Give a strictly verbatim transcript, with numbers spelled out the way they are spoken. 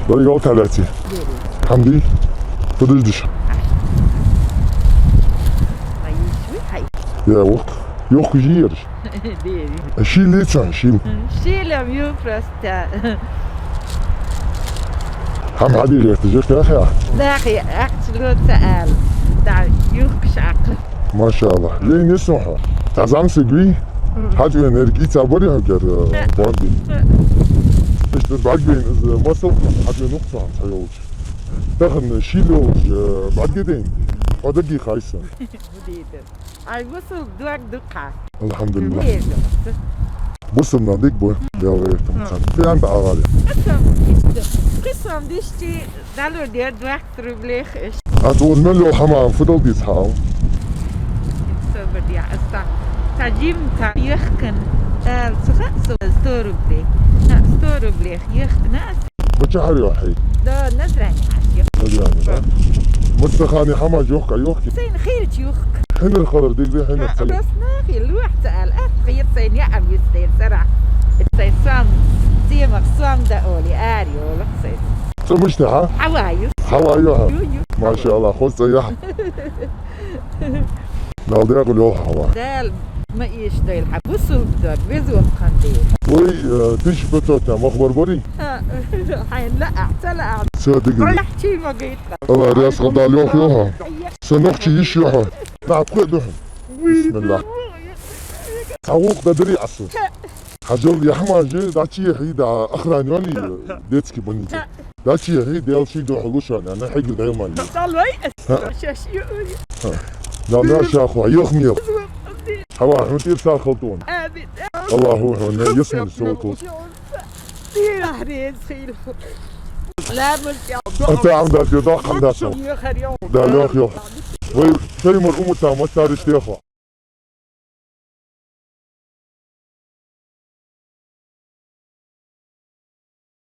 Дай гал талати. Хамди. Подожди. Я, ох. Йохка жиерш. Шил лица, шил. Шилам ю просто. Хам хади герти жек, я, я. Дахи, ахчи лоца ал. Да, юхкш акъ. Машалла. Лей не соха. Тазам сегви. Хад вен эрги цабари хагер, э, борди. Иште баг вен, э, масал, хад вен нуксан, хайолч. Тахан шило, э, баг ден. Одаги хайсан. Будиде. Ай, масал дуак дукха. Алхамдулилла. Лезо. Бусам на дик бу. Ял этим цан. Фиан да авали. Кысам, кысам дишти. Далу дер двадцать рублей. А то он мело хамам фудал дис хал. Собр я аста. Таджим та яхкан. Э, сто рублей. Сто рублей. Яхкна. Бача хар йохи. Да, назрани аши. Назрани, да. Мустахани хама йохка йохки. Сен хирч йохк. Хинр хар дигли хинр цали. Бес нахи лух цал. Ах хир сен я ам юстен сара. Сен сам. Сима сам да оли ари ола сен. Цумушта, ха? Хаваю. Хаваю, ха? Ю, ю. Машалла, хоста я. Дал дягу лёл хава. Дал ма иш дал ха. Бусул даг, везу ханди. Ой, э, тиш бутота, махбар бори? Ха, хайн ла, ах, цала ах. Всё, дигли. Ой, чи ма гит. Алла, ряс хада лёх йоха. Санох чи иш йоха. На, пхуй духу. Бисмилла. Савук да дри асу. Хажол яхма же, да чи хи да охранёни детский больница. Да чи хи дел чи до хулушан, ана хи да яман. Салвай. Ха. Шаш ю. Да, да, шаху, йох мил. Хава, хун тир сар халтун. Амин. Аллаху, хун, ясман сокус. Тир ахрез хил. Ла мултя. Ата ам да тир да ханда со. Ю хар ю. Да, лёх, лёх. Вай, шай мар умута, ма тариш тихо.